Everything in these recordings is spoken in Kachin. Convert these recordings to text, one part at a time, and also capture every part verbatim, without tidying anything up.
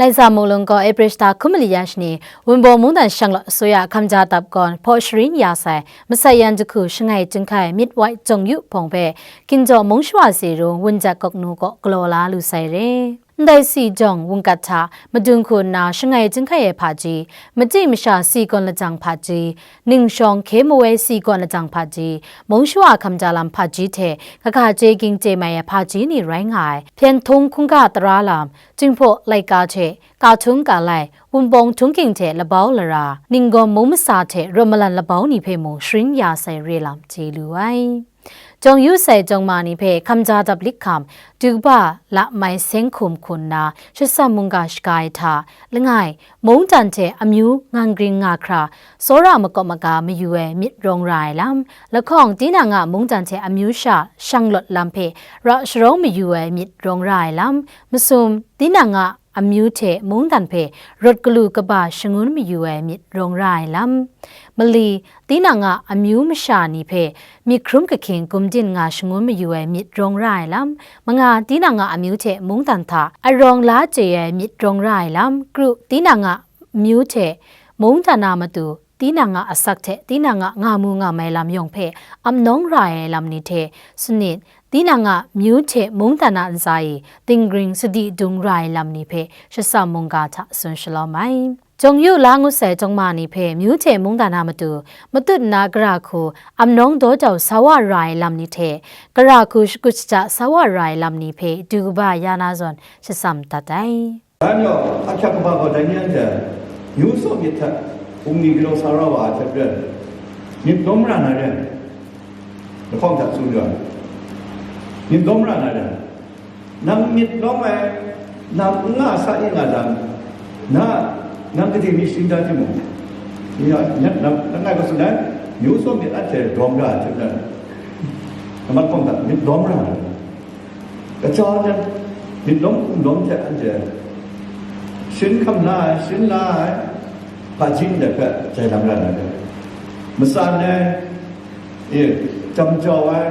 Laika mung lung gaw April shata hkun mali ya shani, Wunpawng mungdan shanglawt asuya hkamja dap gawn hpaw sharin ya sai, masat yan jahku shangai chyinghkai myit wai jawng yu hpawng hpe, Ginjaw Mung Shawa Tse Rung Wunjat Gawknu kaw galaw la lu sai re. Ndai si jawng wungkat hta madun hku nna shangai chyinghkai ai hpaji, machyi masha si gawn lajang hpaji, ningshawng hkye mawai si gawn lajang hpaji, mung shawa hkamja lam hpaji hte kaga chye ging chye mai ai hpaji ni rai nga ai, hpyen htung hkungga tara lam, Jinghpaw laika hte, ka htung ka lai, Wunpawng htung ging hte labau lara, Ninggawm mung masa hte rawt malan labau ni hpe mung sharin ya sai re lam chye lu ai. Jawng yu sai jawng ma ni hpe hkamja dap lik hkam, du kaba la mai seng hkum hku nna, shasam mungga shaga ai hta, langai, mungdan hte amyu ngang gring nga hkra, tsawra makawp maga mayu ai myit rawng ra ai lam, lahkawng tinang a mungdan hte amyu sha shanglawt lam hpe ra sharawng mayu ai myit rawng ra ai lam, masum tinang a amyu hte mungdan hpe rawt galu kaba shangun mayu ai myit rawng ra ai lam, mali, tinang a amyu masha ni hpe myit hkrum kahkying gumdin nga shangun mayu ai myit rawng ra ai lam, manga, tinang a amyu hte mungdan hta arawng la chye ai myit rawng ra ai lam, kru, tinang a amyu hte mungdan a matu tinang a asak hte tinang a nga mu nga mai lam yawng hpe ap nawng ra ai lam ni hte, sanit, tinang a myu hte mungdan a ntsa e dinggring sadi dung ra ai lam ni hpe shasam mungga hta tsun shalawm ai. Jawng yu la ngut sai jawng ma ni hpe myu hte mungdan a matu matut nna gara hku ap nawng daw jau sa wa ra ai lam ni hte, gara hku shakut shaja sa wa ra ai lam ni hpe du kaba ya na zawn shasam dat ai. Dan yawng, ahkyak kaba gaw dai ni anhte, myu saw myit hta bungli galaw sa ra wa ai hte maren, myit lawm ra na ren, lahkawng hta tsun ga, myit lawm ra na ren, nang myit lawm ai, nang n nga sa i nga dan, na, nang gade mi shing da timung, ya, nang, nang ngai hpe tsun ai, myu saw myit anhte dawm ra ai hte maren, nang lahkawng hta myit lawm ra na ren. Kaja jan, myit lawm hkum lawm hte anhte sharin hkam la ai, sharin la ai, hpaji ndai hpe jai lam ra na re. Matsan ai, e, jam jau ai,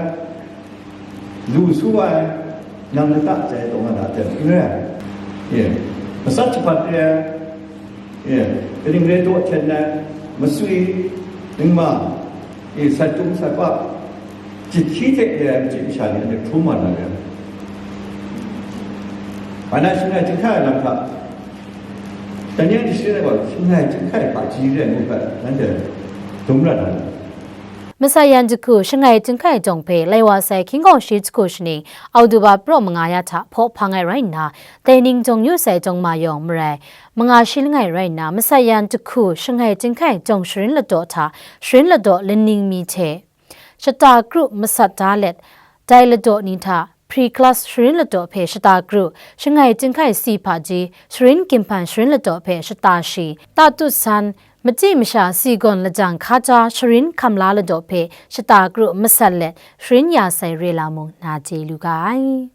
lu su ai, nang lata jai taw nga na hte n re ai. E, matsat jahpat re ai, e, kaning rai taw hten ai, masui, ningma, e, sai tum sai pa, jahti hte re ai machyi masha ni anhte hkrum wa na re. Anhte shangai chyinghkai ai lam hta, dai ni anhte sharin ai gaw, shangai chyinghkai hpaji re ai ngu hpe, nanhte dum rat na re. Masat yan jahku shangai chyinghkai jawng hpe lai wa sai hkying hkawng shi jahku shaning, Oktoba praw manga ya hta hpaw hpang ai rai nna, dai ning jawng yu sai jawng ma yawng marai, manga shi langai rai nna, masat yan jahku shangai chyinghkai jawng sharin ladaw hta, sharin ladaw laning mi hte, shata kru masat da let, dai ladaw ni hta, pre-class sharin ladaw hpe shata kru, shangai chyinghkai si hpaji, sharin ginhpan sharin ladaw hpe shata shi, tatut san, machyi masha si gawn lajang hkaja sharin hkam la ladaw hpe shata kru masat let, sharin ya sai re lam mung na chye lu ga ai.